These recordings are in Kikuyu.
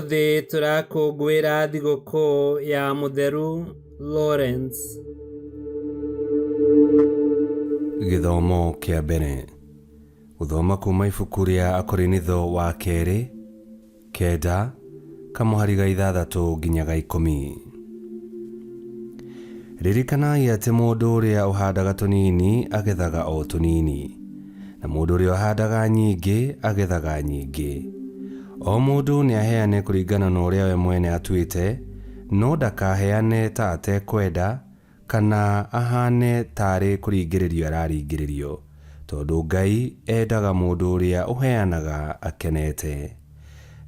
Ũmũthĩ tũrakũngũĩra thigũkũ ya Mũtheru Lawrence. Gĩthomo kĩa mbere. Gũthoma kuma ibuku rĩa Akorinitho wa kerĩ, kenda, kamũhari ga ithathatũ nginya ga ikũmi. Ririkanai atĩ mũndũ ũrĩa ũhandaga tũnini agethaga o tũnini, na mũndũ ũrĩa ũhandaga nyingĩ agethaga nyingĩ. O mũndũ nĩaheane kũringana na ũrĩa we mwene atuĩte, no ndakaheane ta atekwenda kana ahaane taarĩ kũringĩrĩrio araringĩrĩrio, tondũ Ngai endaga mũndũ ũrĩa ũheanaga akenete.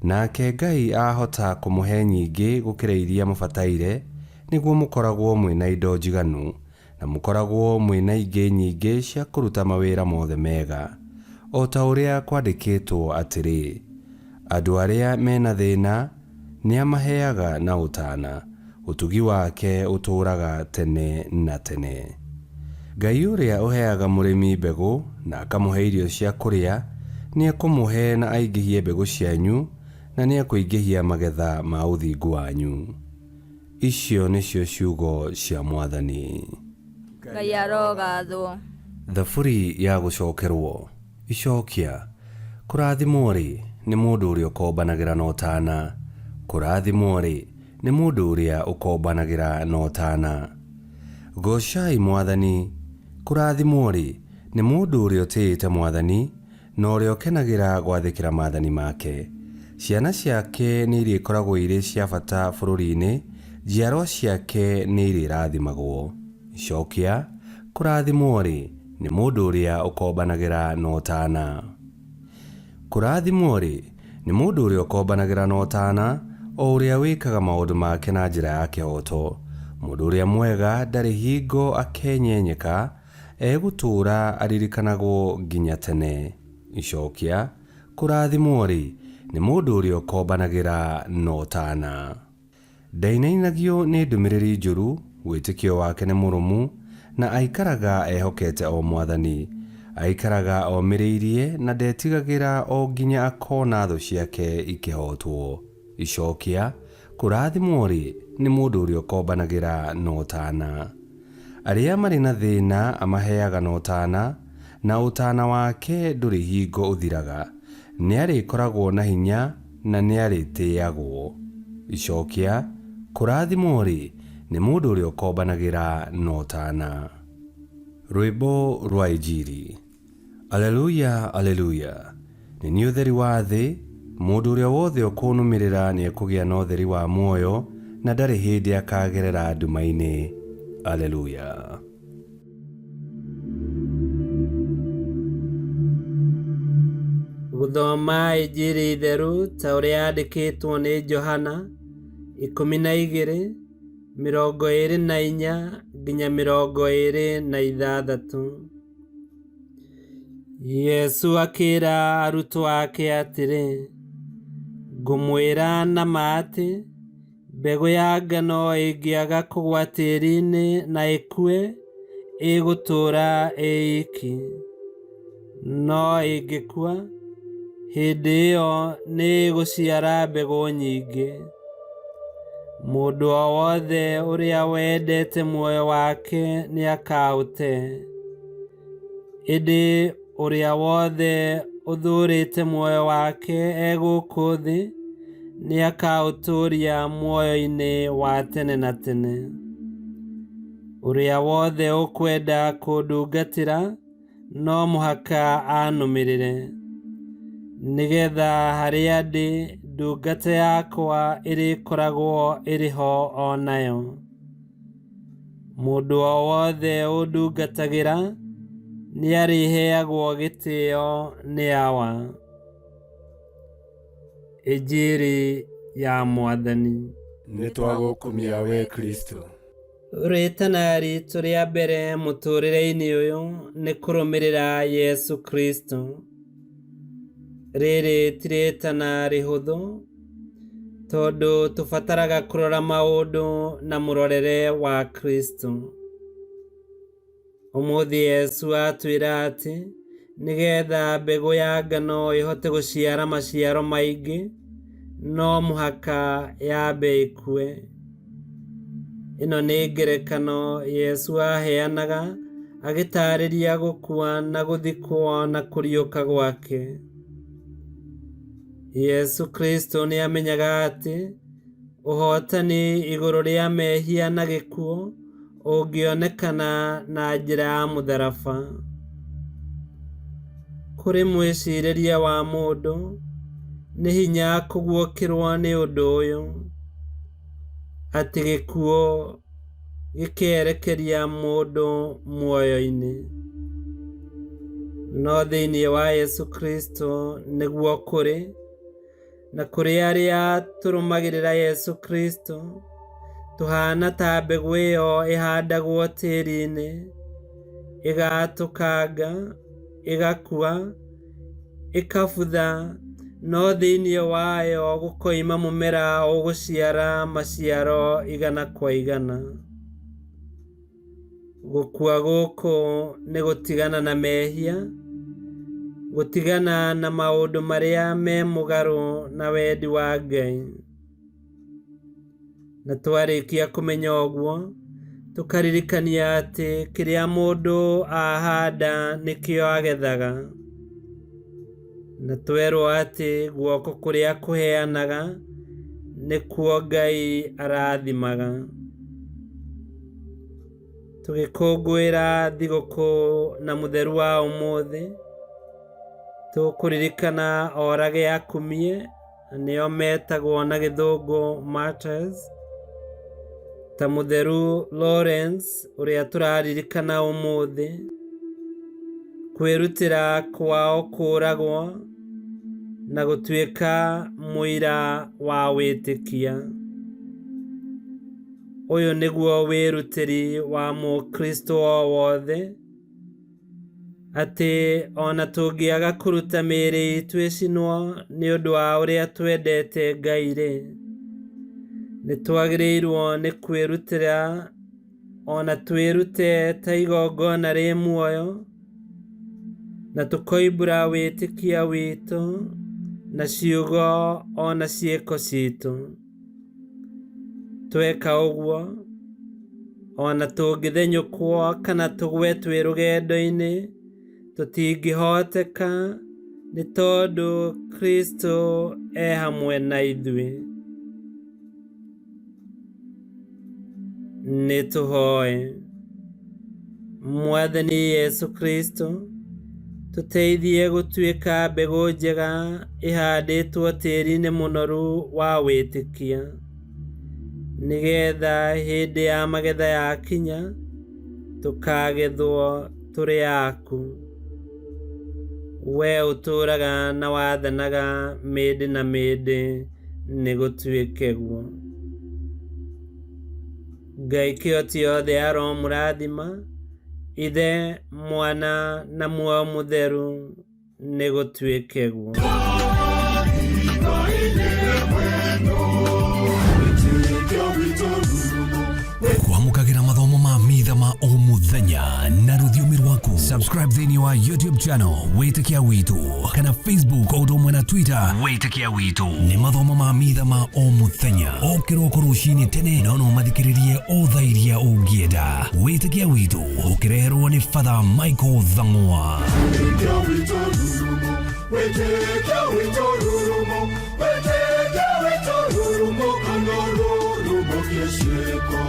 Nake Ngai ahota kũmũhe nyingĩ gũkĩra iria mũbataire, nĩguo mũkoragwo mwĩ na indo njiganu, na mũkoragwo mwĩ na ingĩ nyingĩ cia kũruta mawĩra mothe mega. O ta ũrĩa kwandĩkĩtwo atĩrĩ, Andũ arĩa me na thĩna nĩamaheaga na ũtaana, ũtugi wake ũtũũraga tene na tene. Ngai ũrĩa ũheaga mũrĩmi mbegũ na akamũhe irio cia kũrĩa, nĩekũmũhe na aingĩhie mbegũ cianyu, na nĩekũingĩhia magetha ma ũthingu wanyu. Icio nĩcio ciugo cia Mwathani. Ngai arogathwo. Thaburi ya gũcokerwo. Icokia. Kũrathimwo-rĩ, nĩ mũndũ ũrĩa ũkombanagĩra na ũtaana, kũrathimwo-rĩ, nĩ mũndũ ũrĩa ũkombanagĩra na ũtaana. Goocai Mwathani. Kũrathimwo-rĩ, nĩ mũndũ ũrĩa ũtĩĩte Mwathani, na ũrĩa ũkenagĩra gwathĩkĩra maathani make. Ciana ciake nĩirĩkoragwo irĩ cia bata bũrũri-inĩ, njiarwa ciake nĩirĩrathimagwo. Icokia. Kũrathimwo-rĩ, nĩ mũndũ ũrĩa ũkombanagĩra na ũtaana. Kũrathimwo-rĩ, nĩ mũndũ ũrĩa ũkombanagĩra na ũtaana, o ũrĩa wĩkaga maũndũ make na njĩra ya kĩhooto. Mũndũ ũrĩa mwega ndarĩ hingo akenyenyeka, egũtũũra aririkanagwo nginya tene. Icokia, Kũrathimwo-rĩ, nĩ mũndũ ũrĩa ũkombanagĩra na ũtaana. Ndainainagio nĩ ndũmĩrĩri njũru, wĩtĩkio wake nĩ mũrũmu, na aikaraga ehokete o Mwathani. Aikaraga omĩrĩirie na ndetigagĩra o nginya akona thũ ciake ikĩhootwo. Icokia, Kũrathimwo-rĩ, nĩ mũndũ ũrĩa ũkombanagĩra na ũtaana. Arĩa marĩ na thĩna amaheaga na ũtaana, na ũtaana wake ndũrĩ hingo ũthiraga. Nĩarĩkoragwo na hinya na nĩarĩtĩagwo. Icokia, Kũrathimwo-rĩ, nĩ mũndũ ũrĩa ũkombanagĩra na ũtaana. Rwĩmbo rwa Injiri. Aleluya, Aleluya! Nĩ niĩ ũtheri wa thĩ, mũndũ ũrĩa wothe ũkũnũmĩrĩra nĩekũgĩa na ũtheri wa muoyo, na ndarĩ hĩndĩ akagerera nduma-inĩ. Aleluya! Gũthoma Injiri theru ta ũrĩa yandĩkĩtwo nĩ Johana 12, 24 nginya 26. Jesũ akĩra arutwo ake atĩrĩ, Ngũmwĩra na ma atĩ, mbegũ ya ngano ĩngĩaga kũgwa tĩri-inĩ na ĩkue, ĩgũtũũra ĩ iki. No ĩngĩkua, hĩndĩ ĩyo nĩ ĩgũciara mbegũ nyingĩ. Mũndũ o wothe ũrĩa wendete muoyo wake nĩakaũte, ĩndĩ ũrĩa wothe ũthũũrĩte muoyo wake e gũkũ thĩ nĩakaũtũũria muoyo-inĩ wa tene na tene. Ũrĩa wothe ũkwenda kũndungatĩra no mũhaka anũmĩrĩre, nĩgetha harĩa ndĩ ndungata yakwa ĩrĩkoragwo ĩrĩ ho o nayo. Mũndũ o wothe ũndungatagĩra nĩarĩheagwo gĩtĩo nĩ Awa. Injiri ya Mwathani. Nĩtwagũkumia wee Kristũ. Rĩtana ritũ rĩa mbere mũtũrĩre-inĩ ũyũ nĩ kũrũmĩrĩra Yesu Kristo. Rĩrĩ ti rĩtana rĩhũthũ tondũ tũbataraga kũrora maũndũ na mũrorere wa Kristo. Ũmũthĩ Yesu atwĩra atĩ nĩgetha mbegũ ya ngano ĩhote gũciara maciaro maingĩ, no mũhaka yambe ĩkue. Ĩno nĩ ngerekano Yesu aheanaga agĩtaarĩria gũkua na gũthikwo na kũriũka gwake. Yesu Kristo nĩ amenyaga atĩ ũhotani igũrũ rĩa mehia na gĩkuũ ũngĩonekana na njĩra ya mũtharaba. Kũrĩ mwĩcirĩrie wa mũndũ, nĩ hinya kũguũkĩrwo nĩ ũndũ ũyũ, atĩ gĩkuũ gĩkerekeria mũndũ muoyo-inĩ. No thĩinĩ wa Yesu Kristo nĩguo kũrĩ, na kũrĩ arĩa tũrũmagĩrĩra Yesu Kristo, tũhana ta mbegũ ĩyo ĩhandagwo tĩri-inĩ, ĩgatũkanga, ĩgakua, ĩkabutha, no thĩinĩ wayo gũkoima mũmera ũgũciara maciaro 100 kwa 100. Gũkua gũkũ nĩ gũtigana na mehia, gũtigana na maũndũ marĩa me mũgarũ na wendi wa Ngai. Na twarĩkia kũmenya ũguo, tũkaririkania atĩ kĩrĩa mũndũ ahanda nĩkĩo agethaga. Na twerwo atĩ guoko kũrĩa kũheanaga nĩkuo Ngai arathimaga. Tũgĩkũngũĩra thigũkũ na mũtheru wa ũmũthĩ, tũkũririkana orage akumie, nĩo metagwo na gĩthũngũ martyrs, ta mũtheru Lawrence ũrĩa tũraririkana ũmũthĩ, kwĩrutĩra kwao kũũragwo na gũtuĩka mũira wa wĩtĩkia. Ũyũ nĩguo wĩrutĩri wa Mũkristo o wothe, atĩ ona tũngĩaga kũruta mĩĩrĩ itũ ĩcinwo nĩ ũndũ wa ũrĩa twendete Ngai-rĩ, nĩ twagĩrĩirwo nĩ kwĩrutĩra ona twĩrute ta igongona rĩ muoyo, na tũkoimbũra wĩtĩkia witũ na ciugo ona ciĩko citũ. Tweka ũguo, ona tũngĩthenyũkwo kana tũgwe twĩ rũgendo-inĩ, tũtingĩhoteka nĩ tondũ Kristo e hamwe na ithuĩ. Nĩ tũhoe. Mwathani Yesu Kristo, tũteithie gũtuĩka mbegũ njega ĩhandĩtwo tĩri-inĩ mũnoru wa wĩtĩkia, nĩgetha hĩndĩ ya magetha yakinya tũkagethwo tũrĩ aku. We ũtũũraga na wathanaga mĩndĩ na mĩndĩ, nĩ gũtuĩke guo. Ngai kĩhoti yothe aromũrathima, Ithe, Mwana na Muoyo Mũtheru, nĩ gũtuĩke guo. Kwamũkagĩra mathomo ma mitha ma o mũthenya na rũthiomi rwaku. Subscribe thĩinĩ wa YouTube channel Wĩtĩkia Witũ kana Facebook o ũndũ ũmwe na Twitter Wĩtĩkia Witũ. Nĩ mathomo ma mitha ma o mũthenya o kĩroko rũcinĩ tene, no no mathikĩrĩrie o thaa iria ũngĩenda. Wĩtĩkia Witũ ũkĩreherwo nĩ Father Michael Thang'wa. Wĩtĩkia witũ rurumo, wĩtĩkia witũ rurumo, wĩtĩkia witũ rurumo, kana rurumo kĩciĩko.